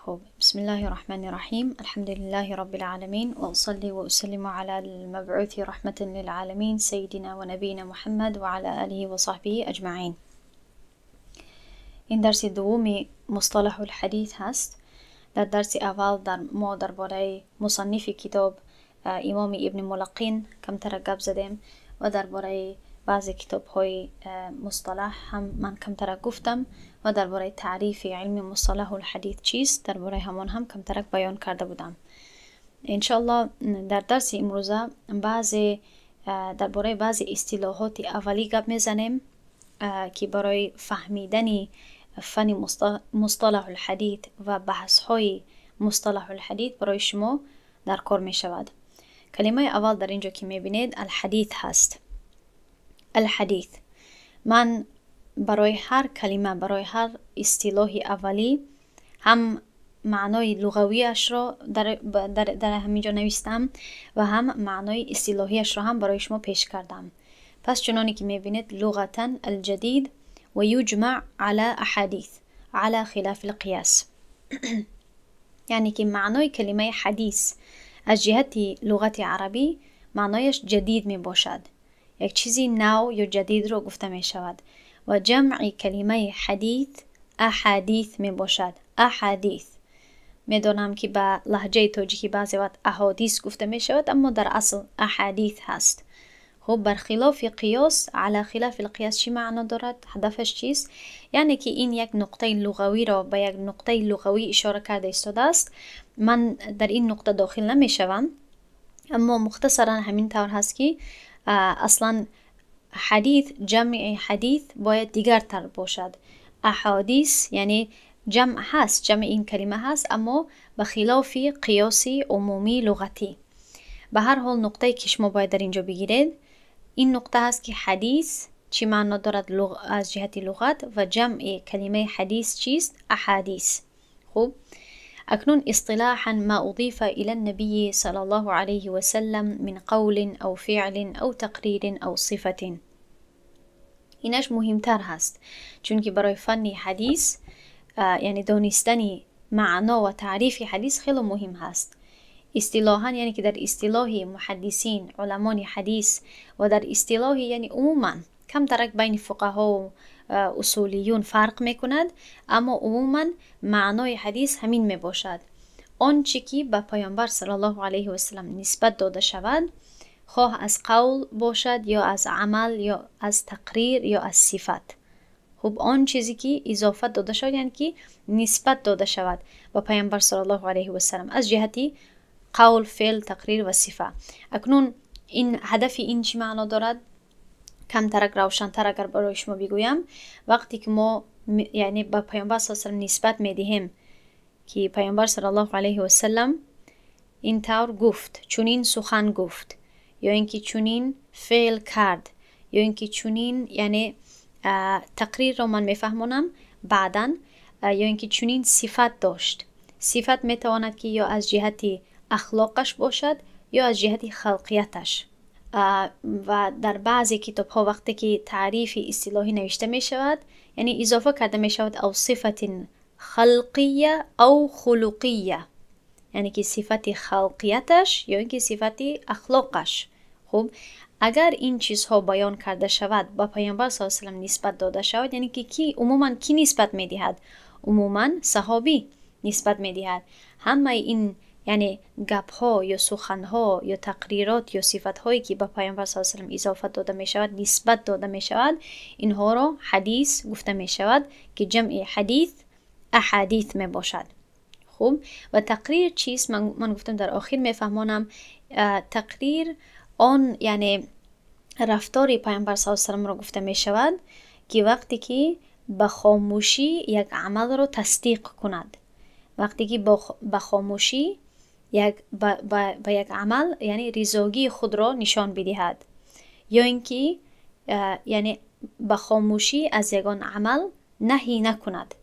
خب، بسم الله الرحمن الرحيم، الحمد لله رب العالمين، وأصلي وأسلم على المبعوث رحمة للعالمين سيدنا ونبينا محمد وعلى آله وصحبه أجمعين. این درس دوم مصطلح الحدیث هست. در درس اول در ما درباره مصنف کتاب امام ابن ملقین کمتر گپ زدیم و درباره بعضی کتاب های مصطلح هم من کمتر گفتم و درباره تعریف علم مصطلح الحدیث چیست درباره همان هم کمترک بیان کرده بودم. انشاءالله در درس امروزه بعضی درباره بعضی اصطلاحات اولی گپ میزنیم که برای فهمیدن فن مصطلح الحدیث و بحث های مصطلح الحدیث برای شما در کار می شود. کلمه اول در اینجا که می بینید الحدیث هست. الحدیث، من برای هر کلمه، برای هر اصطلاح اولی هم معنای لغویش را در همینجا نوشتم و هم معنای اصطلاحیش را هم برای شما پیش کردم. پس چنانی که میبینید لغتا الجدید و یجمع على احادیث على خلاف القیاس، یعنی که معنای کلمه حدیث از جهت لغت عربی معنایش جدید می باشد، یک چیزی نو یا جدید را گفته می شود و جمع کلمه حدیث احادیث می باشد. احادیث، می دانم که به لهجه تاجیکی بعضی وقت احادیث گفته می شود، اما در اصل احادیث هست. خب، برخلاف قیاس، علی خلاف القیاس چی معنا دارد؟ هدفش چیست؟ یعنی که این یک نقطه لغوی را به یک نقطه لغوی اشاره کرده ایستاده است. من در این نقطه داخل نمی شوم، اما مختصرا همین طور هست که اصلا حدیث، جمع حدیث باید دیگر تر باشد. احادیث یعنی جمع هست، جمع این کلمه هست، اما به خلاف قیاس عمومی لغتی. به هر حال نقطه که شما باید در اینجا بگیرید این نقطه هست که حدیث چی معنا دارد از جهت لغت و جمع کلمه حدیث چیست؟ احادیث. خب، اکنون اصطلاحا ما اضیف الى النبي صلى الله عليه وسلم من قول او فعل او تقریر او صفة. اینش مهمتر هست، چون که برای فن حدیث یعنی دانستن معنا و تعریف حدیث خیلی مهم هست. اصطلاحا یعنی که در اصطلاح محدثین، علمان حدیث و در اصطلاح یعنی عموما کم ترک بین فقها و اصولیون فرق میکند، اما عموما معنای حدیث همین می باشد: آنچه که به پیامبر صلی الله علیه و سلم نسبت داده شود، خواه از قول باشد یا از عمل یا از تقریر یا از صفت. خب، آن چیزی که اضافت داده شود، یعنی که نسبت داده شود به پیامبر صلی الله علیه و سلم از جهتی قول، فعل، تقریر و صفه. اکنون این هدف این چی معنا دارد؟ کمترک روشنتر اگر برای شما بگویم، وقتی که ما یعنی به پیامبر صلی الله علیه و سلم نسبت میدهیم که پیامبر صلی الله علیه و سلم این طور گفت، چنین سخن گفت، یا اینکه چنین فعل کرد، یا اینکه چنین یعنی تقریر را من میفهمونم بعدا، یا اینکه چنین صفت داشت. صفت میتواند که یا از جهت اخلاقش باشد یا از جهت خلقیتش. و در بعضی کتاب ها وقتی که تعریف اصطلاحی نوشته می شود، یعنی اضافه کرده می شود او صفت خلقیه او خلقیه، یعنی که صفت خلقیتش یا اینکه صفت اخلاقش. خب، اگر این چیزها بیان کرده شود، با پیامبر صلی الله علیه و سلم نسبت داده شود، یعنی که کی عموما کی نسبت می دهد؟ عموما صحابی نسبت می دهد. همه این یعنی گپ ها یا سخن ها یا تقریرات یا صفت هایی که به پیامبر صلی الله علیه و سلم اضافه داده می شود، نسبت داده می شود، اینها را حدیث گفته می شود که جمع حدیث احادیث می باشد. خب، و تقریر چیست؟ من گفتم در آخر میفهمانم. تقریر آن یعنی رفتار پیامبر صلی الله علیه و سلم را گفته می شود که وقتی که به خاموشی یک عمل را تصدیق کند، وقتی که به خاموشی یک به یک عمل یعنی رضاگی خود را نشان بدهد، یا اینکه یعنی به خاموشی از یگان عمل نهی نکند،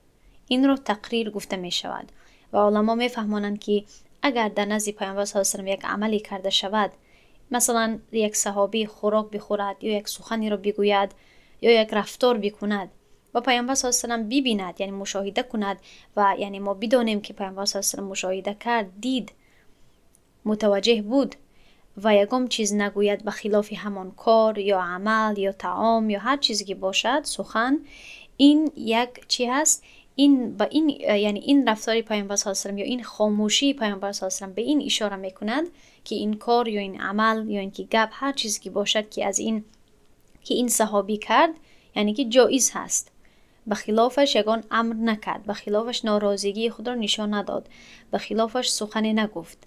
این را تقریر گفته می شود. و علما میفهمانند که اگر در نزد پیامبر صلی الله علیه و یک عملی کرده شود، مثلا یک صحابی خوراک بخورد یا یک سخنی را بگوید یا یک رفتار بکند و پیامبر صلی الله علیه و سلم ببیند، یعنی مشاهده کند و یعنی ما بدانیم که پیامبر صلی الله علیه و سلم مشاهده کرد، دید، متوجه بود و یکم چیز نگوید به خلاف همان کار یا عمل یا طعام یا هر چیزی که باشد، سخن، این یک چی هست؟ این با این یعنی این رفتار پیامبر صلی الله علیه و سلم یا این خاموشی پیامبر صلی الله علیه و سلم به این اشاره میکند که این کار یا این عمل یا اینکه گپ هر چیزی که باشد که از این که این صحابی کرد، یعنی که جایز هست. به خلافش یگان امر نکرد، به خلافش ناراضگی خود را نشان نداد، به خلافش سخنی نگفت.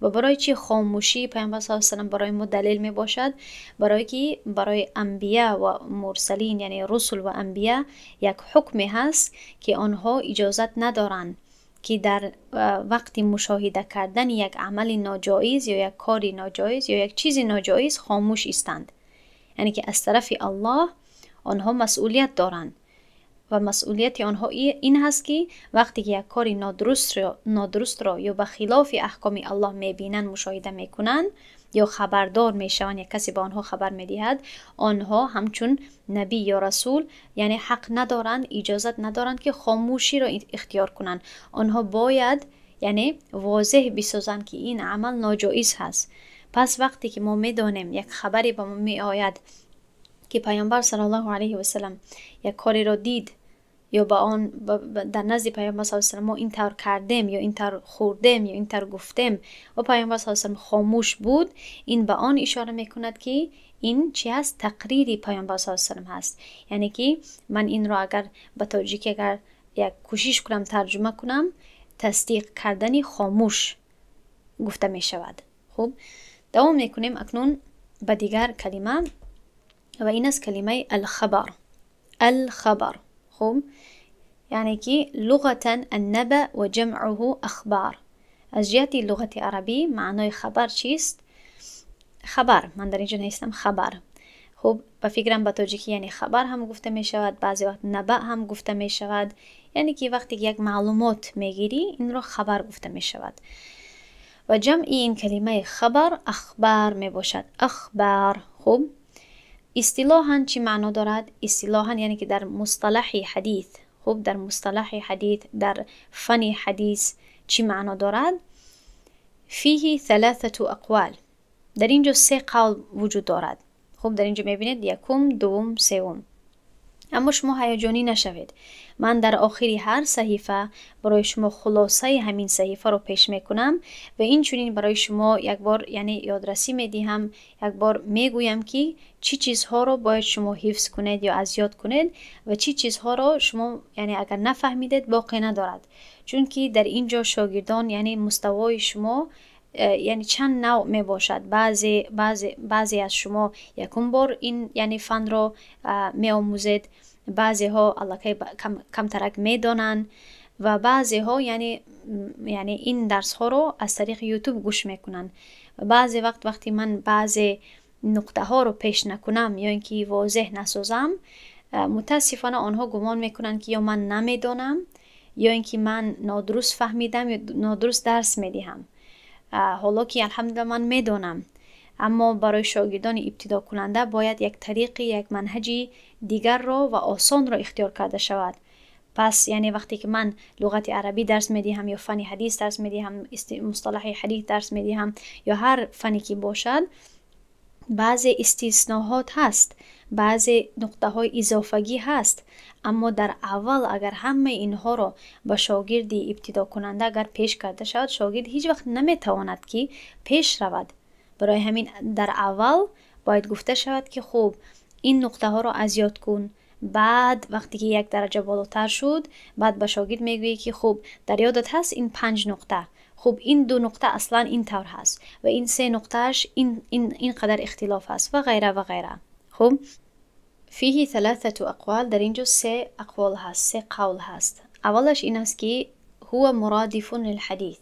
و برای چی خاموشی پیامبر صلی الله علیه و سلم برای ما دلیل می باشد؟ برای که برای انبیا و مرسلین، یعنی رسول و انبیا، یک حکم هست که آنها اجازت ندارند که در وقت مشاهده کردن یک عمل ناجایز یا یک کاری ناجایز یا یک چیز ناجایز خاموش ایستند. یعنی که از طرف الله آنها مسئولیت دارند و مسئولیت آنها این هست که وقتی که یک کاری نادرست را یا به خلاف احکام الله میبینند، مشاهده میکنند یا خبردار میشوند یا کسی به آنها خبر میدهد، آنها همچون نبی یا رسول یعنی حق ندارند، اجازت ندارند که خاموشی را اختیار کنند. آنها باید یعنی واضح بسازند که این عمل ناجایز هست. پس وقتی که ما میدانیم یک خبری به ما میآید که پیامبر صلی الله علیه و سلم یک کاری را دید یا با آن در نزد پیامبر صلی الله علیه و سلم ما این طور کردیم یا این طور خوردیم یا این طور گفتیم و پیامبر صلی الله علیه و سلم خاموش بود، این به آن اشاره میکند که این چی هست؟ تقریری پیامبر صلی الله علیه و سلم هست. یعنی که من این را اگر به تاجیکی اگر یک کوشش کنم ترجمه کنم، تصدیق کردن خاموش گفته می شود. خب دوام میکنیم اکنون به دیگر کلمه و این است کلمه الخبر. الخبر خب یعنی که لغتا النبأ و جمعه اخبار. از جهت لغت عربی معنای خبر چیست؟ خبر، من در اینجا نیستم، خبر. خب به فکرم به تاجیکی یعنی خبر هم گفته می شود، بعضی وقت نبأ هم گفته می شود. یعنی که وقتی یک معلومات میگیری این را خبر گفته می شود. و جمع این کلمه خبر اخبار می باشد. اخبار. خب اصطلاحاً چی معنا دارد؟ اصطلاحاً یعنی که در مصطلح حدیث، خب در مصطلح حدیث، در فن حدیث چی معنا دارد؟ فیه ثلاثه اقوال. در اینجا سه قول وجود دارد. خب در اینجا میبینید یکم، دوم، سوم. اما شما هیجانی نشوید. من در آخری هر صحیفه برای شما خلاصه همین صحیفه رو پیش میکنم و این چنین برای شما یک بار یعنی یادرسی میدهم، یک بار میگویم که چی چیزها رو باید شما حفظ کنید یا از یاد کنید و چی چیزها رو شما یعنی اگر نفهمیدید باقی ندارد. چون که در اینجا شاگردان یعنی مستوای شما یعنی چند نوع می باشد. بعضی از شما یکم بار این یعنی فن رو می آموزید، بعضی ها الکی کم ترک می دانند و بعضی ها یعنی این درس ها رو از طریق یوتیوب گوش میکنن. و بعضی وقت وقتی من بعضی نقطه ها رو پیش نکنم یا اینکه واضح نسازم، متاسفانه آنها گمان میکنن که یا من نمیدانم یا اینکه من نادرست فهمیدم یا نادرست درس میدهم. حالا که الحمدلله من میدانم، اما برای شاگردان ابتدا کننده باید یک طریق، یک منهج دیگر را و آسان را اختیار کرده شود. پس یعنی وقتی که من لغت عربی درس میدهم یا فن حدیث درس میدهم، مصطلح حدیث درس میدهم یا هر فنی که باشد، بعضی استثناءات هست، بعضی نقطه های اضافگی هست، اما در اول اگر همه اینها را به شاگرد ابتدا کننده اگر پیش کرده شود، شاگرد هیچ وقت نمیتواند که پیش رود. برای همین در اول باید گفته شود که خب این نقطه ها را از یاد کن. بعد وقتی که یک درجه بالاتر شد، بعد به شاگرد میگویی که خب در یادت هست این 5 نقطه، خب این 2 نقطه اصلا این طور هست و این 3 نقطهش این قدر اختلاف هست و غیره و غیره. خب فیه ثلاثه اقوال، در اینجا 3 اقوال هست، 3 قول هست. اولش این است که هو مرادف للحدیث،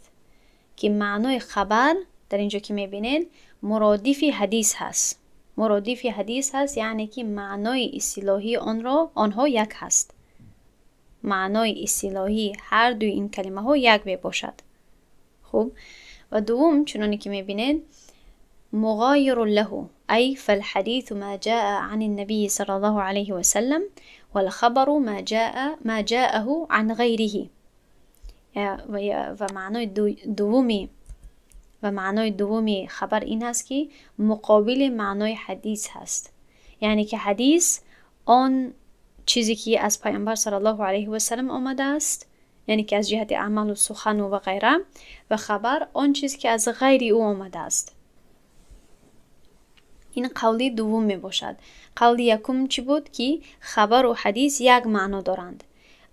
که معنای خبر در اینجا که میبینید مرادف حدیث هست. مرادف حدیث هست یعنی که معنای اصطلاحی آن را آنها یک هست. معنای اصطلاحی هر دوی این کلمه ها یک می باشد. خب و دوم چنانی که میبینید مغایر له، أي فالحديث ما جاء عن النبي صلى الله عليه وسلم والخبر ما جاءه عن غيره. و معنای دومی خبر این هست که مقابل معنای حدیث هست، یعنی که حدیث آن چیزی که از پیامبر صلی الله علیه و سلم آمده است، یعنی که از جهت عمل و سخن و غیره، و خبر آن چیزی که از غیر او آمده است. این قولی دوم می باشد. قول یکم چی بود؟ که خبر و حدیث یک معنا دارند.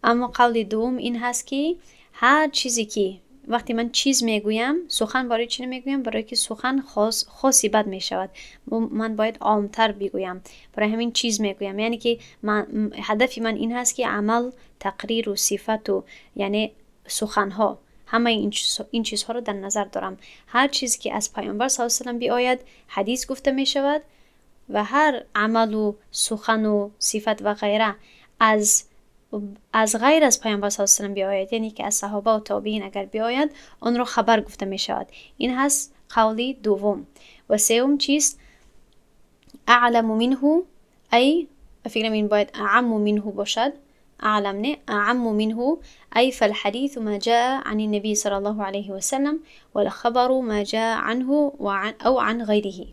اما قول دوم این هست که هر چیزی که وقتی من چیز میگویم، سخن برای چی نمیگویم؟ برای که سخن خاصی بد میشود، من باید عامتر بگویم، برای همین چیز میگویم. یعنی که هدف من این هست که عمل، تقریر و صفت و یعنی سخنها، همه این چیزها رو در نظر دارم. هر چیزی که از پیامبر صلی الله علیه و سلم بیاید حدیث گفته میشود و هر عمل و سخن و صفت و غیره از غیر از پیامبر صلی الله علیه و سلم بیاید، یعنی که از صحابه و تابعین اگر بیاید، آن را خبر گفته می شود. این هست قولی دوم. و سوم چیست؟ اعلم منه، ای فکرم این باید اعم منه باشد، اعلم نه، اعم منه، ای فالحديث ما جاء عن النبي صلى الله عليه وسلم والخبر ما جاء عنه او عن غيره.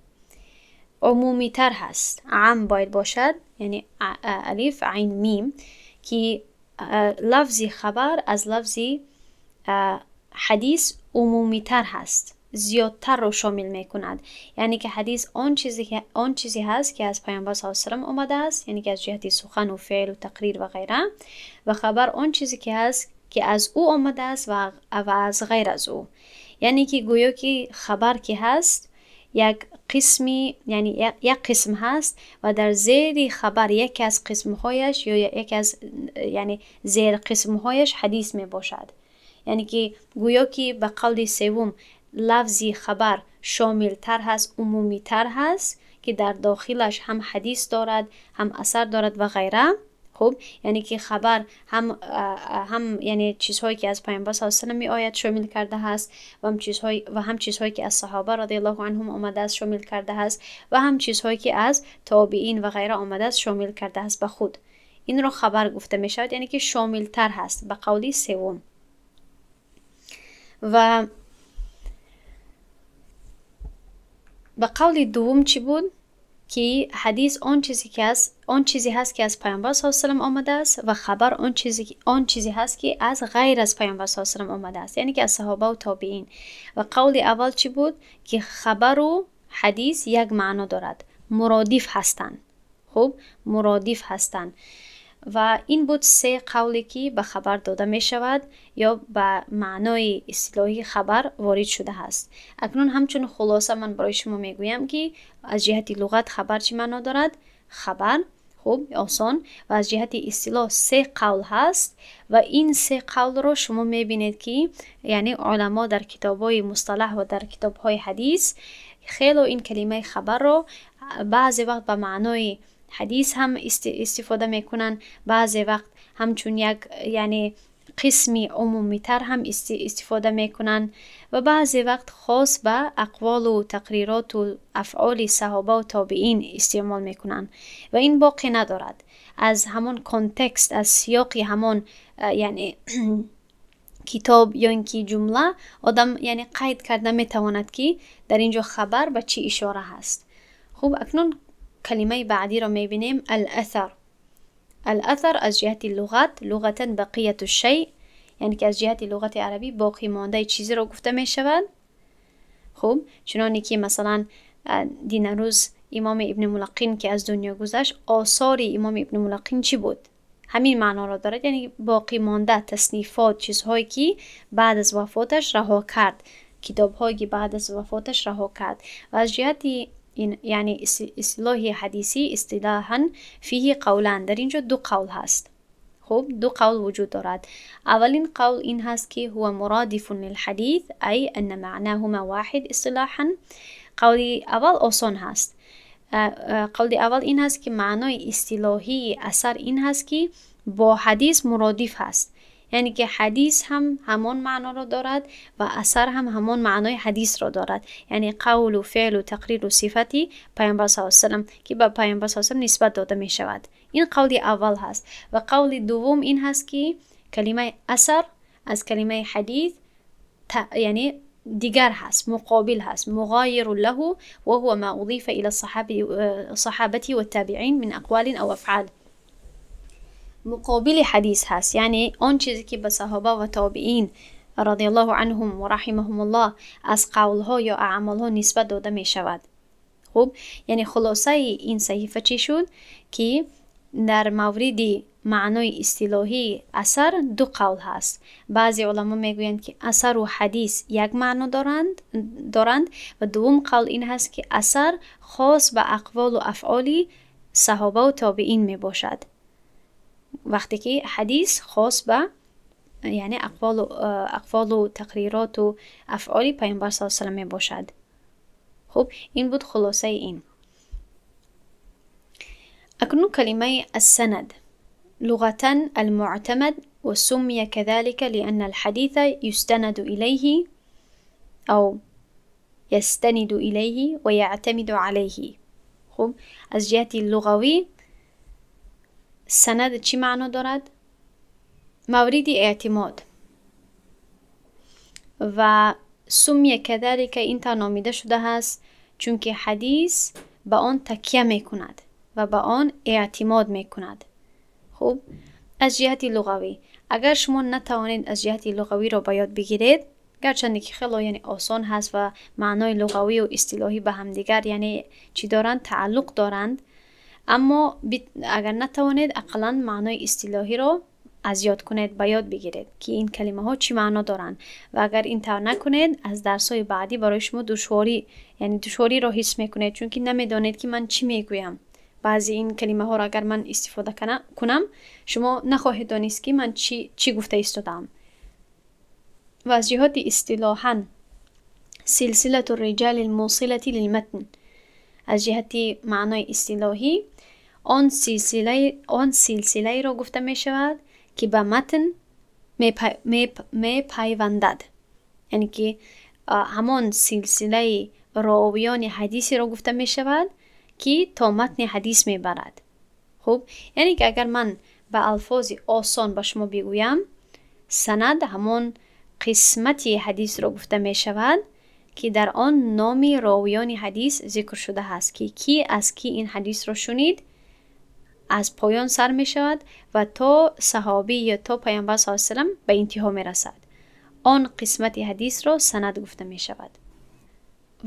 عمومی تر هست، عام باید باشد، یعنی الف عین میم، که لفظ خبر از لفظ حدیث عمومی تر هست، زیادتر رو شامل میکند. یعنی که حدیث آن چیزی هست که از پیامبر صلی الله علیه و سلم آمده است، یعنی که از جهت سخن و فعل و تقریر و غیره، و خبر آن چیزی که هست که از او آمده است و از غیر از او. یعنی که گویا که خبر که هست یک قسمی، یعنی یک قسم هست و در زیر خبر یکی از قسمهایش یا یکی از یعنی زیر قسمهایش حدیث می باشد. یعنی که گویا که به قول سوم لفظی خبر شامل تر هست، عمومی تر هست که در داخلش هم حدیث دارد، هم اثر دارد و غیره. خب یعنی که خبر هم یعنی چیزهایی که از پیامبر صلی الله علیه و سلم می آید شامل کرده است، و هم چیزهایی که از صحابه رضی الله عنهم آمده است شامل کرده است، و هم چیزهایی که از تابعین و غیره آمده است شامل کرده است به خود. این را خبر گفته می شود، یعنی که شامل تر هست به قولی سوم. و به قول دوم چی بود؟ که حدیث آن چیزی هست که از پیامبر صلی الله علیه و سلم آمده است و خبر آن چیزی هست که از غیر از پیامبر صلی الله علیه و سلم آمده است، یعنی که از صحابه و تابعین. و قول اول چی بود؟ که خبر و حدیث یک معنا دارد، مرادف هستند. خب مرادف هستند. و این بود سه قولی که به خبر داده می شود یا به معنای اصطلاحی خبر وارد شده است. اکنون همچون خلاصه من برای شما می گویم که از جهت لغت خبر چی معنا دارد؟ خبر، خب آسان. و از جهت اصطلاح سه قول هست و این سه قول رو شما می بینید که یعنی علما در کتاب‌های مصطلح و در کتاب‌های حدیث خیلی این کلمه خبر رو بعضی وقت به معنای حدیث هم استفاده میکنن، بعضی وقت همچون یک یعنی قسمی عمومی تر هم استفاده میکنن، و بعضی وقت خاص به اقوال و تقریرات و افعال صحابه و تابعین استعمال میکنن. و این باقی ندارد، از همان context، از سیاق همان یعنی کتاب یا اینکه جمله آدم یعنی قید کرده میتواند که در اینجا خبر به چی اشاره هست. خب اکنون کلمه بعدی را میبینیم، الاثر. الاثر از جهت لغت، لغتا بقیت الشیء، یعنی که از جهت لغت عربی باقی مانده چیزی را گفته می شود. خب چنانی که مثلا دینروز امام ابن ملقین که از دنیا گذشت، آثار امام ابن ملقین چی بود؟ همین معنا را دارد، یعنی باقی مانده، تصنیفات، چیزهایی که بعد از وفاتش رها کرد، کتابهایی که بعد از وفاتش رها کرد. و از جهت این یعنی اصطلاح حدیثی، اصطلاحاً فیه قولان، در اینجا دو قول هست. خب دو قول وجود دارد. اولین قول این هست که هو مرادف للحدیث، ای ان معناهما واحد اصطلاحاً. قول اول آسان هست. قول اول این هست که معنای اصطلاحی اثر این هست که با حدیث مرادف هست، یعنی که حدیث هم همان معنا را دارد و اثر هم همان معنای حدیث را دارد، یعنی قول و فعل و تقریر و صفتی پیامبر صلی الله علیه و سلم که به پیامبر صلی الله علیه و سلم نسبت داده می شود. این قول اول هست. و قول دوم این هست که کلمه اثر از کلمه حدیث یعنی دیگر هست، مقابل هست، مغایر له وهو ما أضيف إلى الصحابة والتابعين من أقوال أو أفعال. مقابل حدیث هست، یعنی آن چیزی که به صحابه و تابعین رضی الله عنهم و رحمهم الله از قولها یا اعمالها نسبت داده می شود. خب یعنی خلاصه این صحیفه چی شد؟ که در مورد معنای اصطلاحی اثر دو قول هست. بعضی علما میگویند که اثر و حدیث یک معنا دارند و دوم قول این هست که اثر خاص به اقوال و افعال صحابه و تابعین می باشد، وقتی که حدیث خاص به یعنی اقوال و تقریرات و افعال پیامبر صلی الله علیه و سلم می باشد. خب این بود خلاصه این. اکنون کلمه السند لغة المعتمد، وسمي كذلك لأن الحديث يستند إليه أو يستند إليه ويعتمد عليه. خب از جهت لغوی سند چی معنا دارد؟ مورد اعتماد. و سمی كذلك این تا نامیده شده هست چون که حدیث به آن تکیه میکند و به آن اعتماد میکند. خب از جهت لغوی اگر شما نتوانید از جهت لغوی را به یاد بگیرید، گرچند که خیلی یعنی آسان هست و معنای لغوی و اصطلاحی به همدیگر یعنی چی دارند، تعلق دارند، اما اگر نتوانید اقلا معنای اصطلاحی را از یاد کنید، به یاد بگیرید که این کلمه ها چی معنا دارند. و اگر این طور نکنید از درس های بعدی برای شما دشواری، یعنی دشواری را حس میکنید، چون که نمیدانید که من چی میگویم. بعضی این کلمه ها را اگر من استفاده کنم شما نخواهید دانست که من چی گفته ایستادم. و از جهات اصطلاحاً سلسله الرجال الموصله للمتن، از جهت معنای اصطلاحی آن سلسله را گفته می شود که به متن می پیوندد، یعنی که همان سلسله راویان حدیثی را گفته می شود که تا متن حدیث می برد. خب یعنی که اگر من به الفاظ آسان به شما بگویم، سند همان قسمتی حدیث را گفته می شود که در آن نام راویان حدیث ذکر شده است که کی از کی این حدیث را شنید، از پایان سر می شود و تا صحابی یا تا پیامبر صلی الله علیه و سلم به انتها می رسد. آن قسمت حدیث را سند گفته می شود.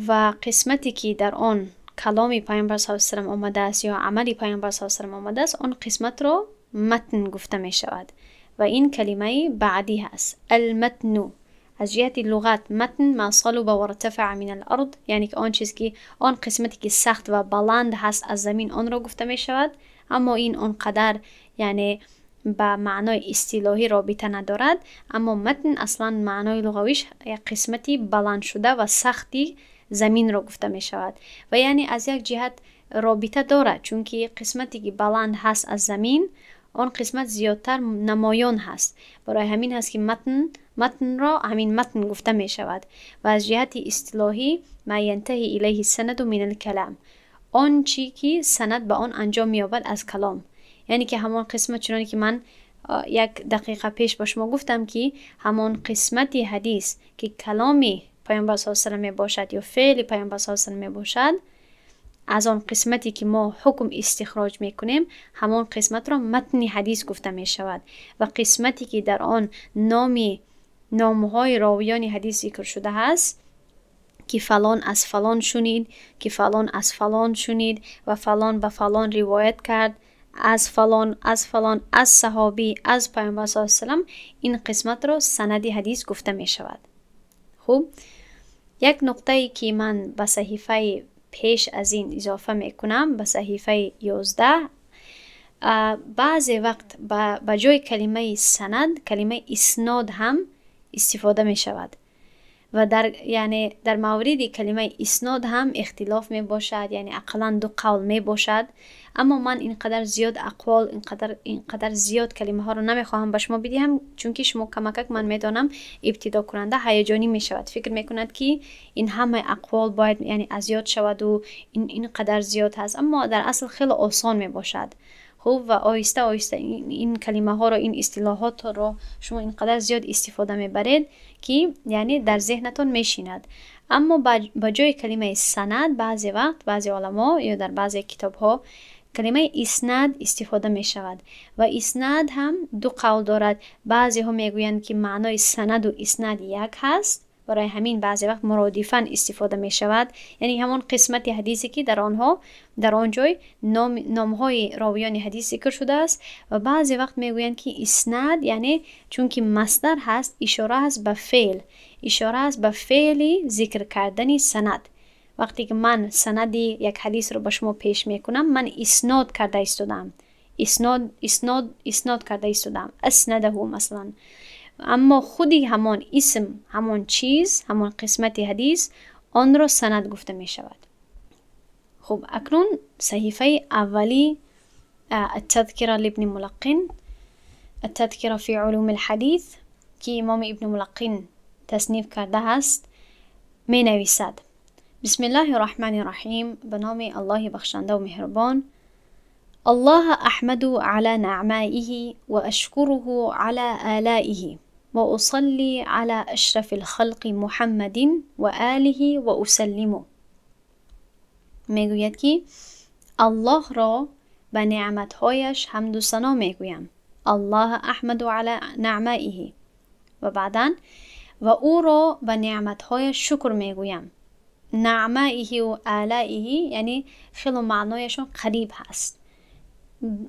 و قسمتی که در آن کلام پیامبر صلی الله علیه و سلم آمده است یا عمل پیامبر صلی الله علیه و سلم آمده است، آن قسمت را متن گفته می شود. و این کلمه بعدی هست، المتن. از جهت لغت متن ما صلب و ارتفع من الارض، یعنی که آن چیز که آن قسمتی که سخت و بلند هست از زمین آن را گفته می شود، اما این آنقدر یعنی به معنای اصطلاحی رابطه ندارد. اما متن اصلا معنای لغویش یک قسمتی بلند شده و سختی زمین را گفته می شود و یعنی از یک جهت رابطه دارد، چون که قسمتی که بلند هست از زمین آن قسمت زیادتر نمایان هست، برای همین هست که متن را همین متن گفته می شود. و از جهت اصطلاحی ما ینتهی الیه السند من الکلام، آن چی که سند به آن انجام می‌یابد از کلام، یعنی که همان قسمت، چنانی که من یک دقیقه پیش با شما گفتم که همان قسمت حدیث که کلامی پیامبر صلی الله علیه و سلم می باشد یا فعل پیامبر صلی الله علیه و سلم می باشد، از آن قسمتی که ما حکم استخراج میکنیم همان قسمت را متن حدیث گفته می شود. و قسمتی که در آن نامهای راویان حدیث ذکر شده است که فلان از فلان شنید، که فلان از فلان شنید و فلان به فلان روایت کرد، از فلان از فلان، از صحابی، از پیامبر صلی الله علیه و سلم، این قسمت را سند حدیث گفته می شود. خب یک نقطه ای که من به صحیفه پیش از این اضافه میکنم، به صحیفه 11، بعضی وقت به جای کلمه سند کلمه اسناد هم استفاده می شود. و در یعنی در مورد کلمه اسناد هم اختلاف می باشد، یعنی اقلا دو قول می باشد. اما من اینقدر زیاد اقوال، اینقدر زیاد کلمه ها رو نمیخواهم به شما بدهم، چون که شما کمکک من میدانم ابتدا کننده هیجانی می شود، فکر میکند که این همه اقوال باید یعنی از یاد شود و اینقدر زیاد هست، اما در اصل خیلی آسان می باشد. خب و آهسته آهسته این کلمه ها رو، این اصطلاحات رو شما اینقدر زیاد استفاده میبرید که یعنی در ذهنتون میشیند. اما با جای کلمه سند بعضی وقت بعضی علما یا در بعضی کتاب ها کلمه اسناد استفاده می شود و اسناد هم دو قول دارد. بعضی ها میگویند که معنای سند و اسناد یک هست، برای همین بعضی وقت مرادفاً استفاده می شود، یعنی همان قسمت حدیثی که در آنها در آن جای نامهای راویان حدیث ذکر شده است. و بعضی وقت میگویند که اسناد یعنی چون که مصدر هست، اشاره است به فعل، اشاره است به فعل ذکر کردن سند. وقتی که من سند یک حدیث رو به شما پیش میکنم، من اسناد کرده ایستادم، اسناد کرده ایستادم، اسنده مثلا. اما خودی همان اسم، همان چیز، همان قسمت حدیث، آن را سند گفته می شود. خب اکنون صحیفه اولی التذکره لابن ملقن، التذکره فی علوم الحدیث که امام ابن ملقن تصنیف کرده است، می نویسد: بسم الله الرحمن الرحیم، به نام الله بخشنده و مهربان. الله احمد على نعمائه واشكره على آلائه وأصلي على أشرف الخلق محمد وآله وأسلمه. میگوید که الله را به نعمتهایش حمد و ثنا میگویم. الله احمد علی نعمائه، و بعدا و او را به نعمتهایش شکر میگویم. نعمائه و آلائه یعنی خیلی معنایشون قریب هست،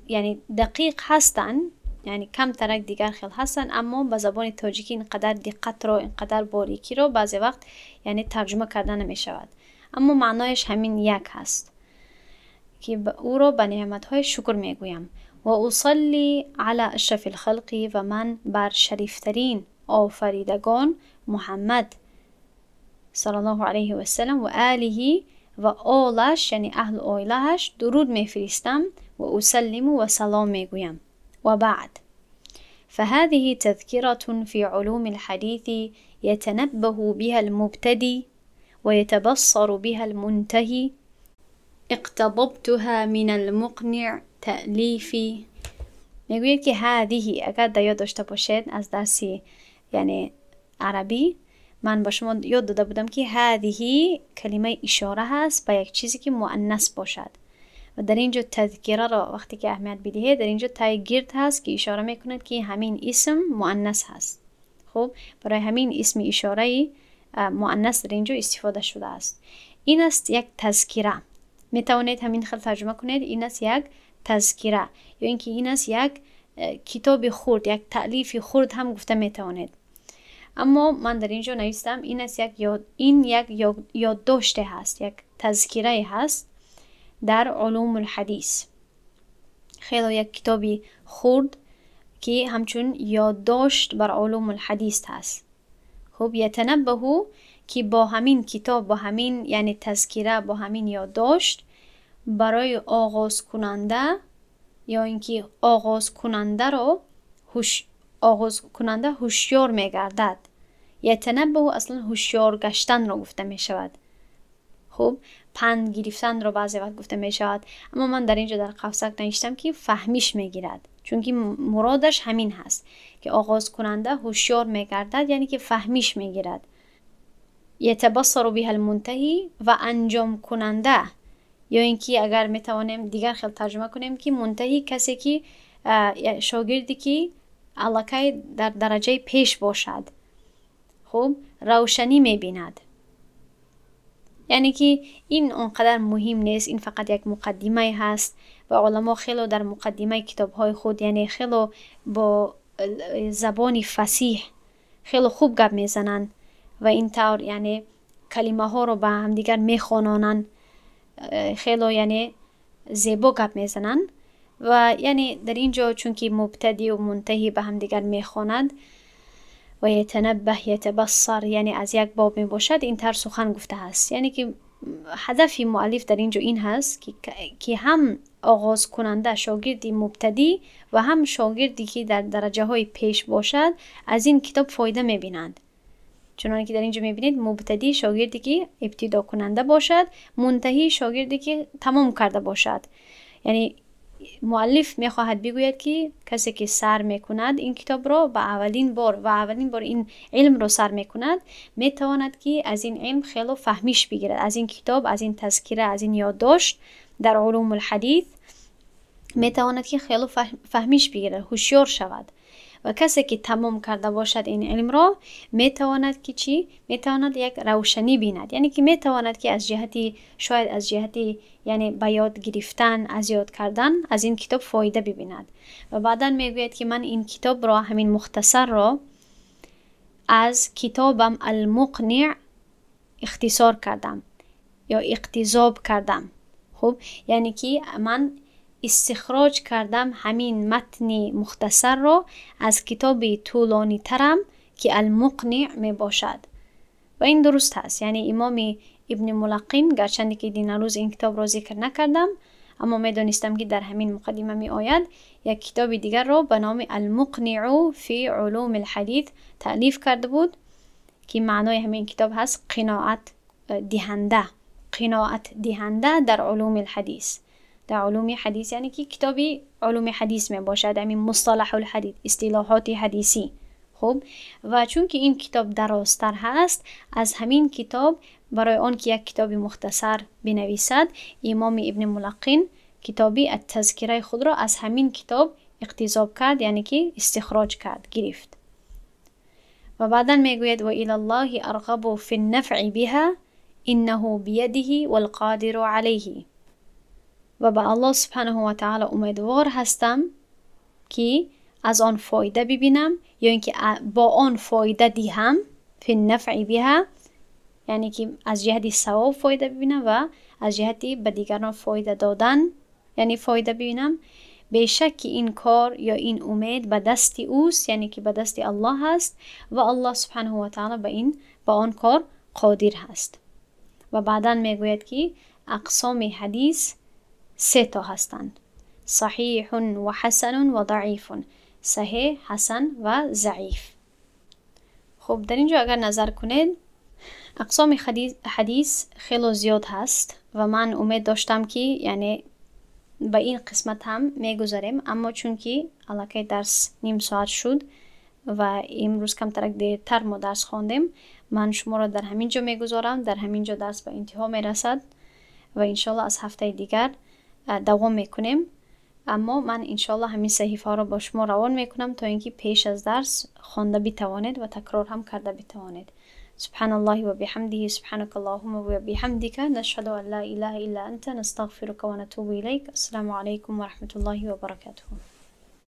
یعنی دقیق هستن، یعنی کم ترک دیگر خیل هستن، اما به زبان تاجیکی اینقدر دقت رو، اینقدر باریکی رو بعضی وقت یعنی ترجمه کردن نمی شود، اما معنایش همین یک هست که او رو به نعمتهای شکر میگویم. و اصلی علی اشرف الخلق، و من بر شریفترین آفریدگان محمد صلی الله علیه و سلم و آله و آلش یعنی اهل آیلهش درود میفرستم و اسلم و سلام میگویم. وبعد، فهذه تذكرة في علوم الحديث يتنبه بها المبتدي ويتبصر بها المنتهي، اقتضبتها من المقنع تألیفی. میگوید که هذه، اگر در یاد داشته باشید از درسی یعنی عربی من با شما یاد داده بودم که هذه کلمه اشاره هست به یک چیزی که مؤنث باشد، و در اینجا تذکره را وقتی که اهمیت بدهید در اینجا تای گرد هست که اشاره میکند که همین اسم مؤنث هست. خب برای همین اسم اشاره مؤنث در اینجا استفاده شده است. این است یک تذکره، می توانید همین خل ترجمه کنید، این است یک تذکره، یا اینکه این است یک کتاب خرد، یک تألیف خرد هم گفته می توانید. اما من در اینجا نوشتم این است یک یاد، این یک یادداشت هست، یک تذکره هست در علوم الحدیث. خیلی یک کتابی خرد که همچون یادداشت بر علوم الحدیث هست. خب یتنبهو که با همین کتاب، با همین یعنی تذکره، با همین یادداشت برای آغاز کننده یا اینکه آغاز کننده رو آغاز کننده هوشیار میگردد. یتنبه اصلا هوشیار گشتن رو گفته می شود. خب پند گرفتن رو بعضی وقت گفته می شود، اما من در اینجا در قوسک نوشتم که فهمیش میگیرد، چون که مرادش همین هست که آغاز کننده هوشیار میگردد، یعنی که فهمیش میگیرد. یتبصر بها المنتهی و انجام کننده، یا اینکه اگر میتوانیم دیگر خیلی ترجمه کنیم که منتهی کسی که شاگردی که علاقه در درجه پیش باشد، خب روشنی میبیند. یعنی که این اونقدر مهم نیست، این فقط یک مقدمه هست و علما خیلی در مقدمه کتاب های خود یعنی خیلی با زبان فصیح خیلی خوب گپ میزنن و این طور یعنی کلمه ها رو به هم دیگر میخوانانن، خیلی یعنی زیبا گپ میزنن و یعنی در اینجا چون که مبتدی و منتهی به هم دیگر میخواند و یتنبه یتبصر، یعنی از یک باب می باشد، این طر سخن گفته هست. یعنی که هدف مؤلف در اینجا این هست که هم آغاز کننده شاگردی مبتدی و هم شاگردی که در درجه های پیش باشد از این کتاب فایده می بینند. چنانکه که در اینجا میبینید مبتدی شاگردی که ابتدا کننده باشد، منتهی شاگردی که تمام کرده باشد. یعنی مؤلف میخواهد بگوید که کسی که سر میکند این کتاب را به اولین بار و اولین بار این علم را سر میکند، میتواند که از این علم خیلی فهمیش بگیرد، از این کتاب، از این تذکره، از این یادداشت در علوم الحدیث میتواند که خیلی فهمیش بگیرد، هوشیار شود. و کسی که تمام کرده باشد این علم را میتواند که چی؟ میتواند یک روشنی بیند، یعنی که میتواند که از جهتی، شاید از جهتی یعنی به یاد گرفتن، از یاد کردن از این کتاب فایده ببیند. و بعدا میگوید که من این کتاب را، همین مختصر را، از کتابم المقنع اختصار کردم یا اقتضاب کردم. خب یعنی که من استخراج کردم همین متن مختصر را از کتاب طولانی ترم که المقنع می باشد. و این درست هست. یعنی امام ابن ملقین، گرچند که دین روز این کتاب را ذکر نکردم، اما می دانستم که در همین مقدمه می آید، یک کتاب دیگر را به نام المقنع فی علوم الحدیث تألیف کرده بود که معنای همین کتاب هست قناعت دهنده، قناعت دهنده در علوم الحدیث. در علوم حدیث یعنی که کتابی علوم حدیث می باشد، همین مصطلح الحدیث، اصطلاحات حدیثی. خب و چون که این کتاب درازتر هست، از همین کتاب برای آن که یک کتاب مختصر بنویسد، امام ابن ملقین کتابی التذکره خود را از همین کتاب اقتضاب کرد، یعنی که استخراج کرد، گرفت. و بعدا میگوید و الی الله ارغب فی النفع بها انه بیده والقادر علیه. و به الله سبحانه و تعالی امیدوار هستم که از آن فایده ببینم، یا اینکه با آن فایده دهم، فی النفع بها، یعنی که از جهت ثواب فایده ببینم و از جهت به دیگران فایده دادن یعنی فایده ببینم. بیشک این کار یا این امید به دست اوست، یعنی که به دست الله هست و الله سبحانه و تعالی به این، به آن کار قادر هست. و بعدا میگوید که اقسام حدیث سه تا هستند: صحیح و حسن و ضعیف، صحیح، حسن و ضعیف. خب در اینجا اگر نظر کنید اقسام حدیث خیلی زیاد هست و من امید داشتم که یعنی به این قسمت هم میگذاریم، اما چون که الکی درس نیم ساعت شد و امروز کمتر دیرتر ما درس خواندیم، من شما را در همین جا میگذارم. در همین جا درس به انتها میرسد و انشالله از هفته دیگر دوام میکنیم. اما من انشالله همین صحیفه ها را با شما روان میکنم تا اینکه پیش از درس خوانده بتوانید و تکرار هم کرده بتوانید. سبحان الله و بحمده، سبحانك اللهم و بحمدك، نشهد ان لا اله الا انت، نستغفرك و نتوب الیک. السلام علیکم و رحمت الله و برکاته.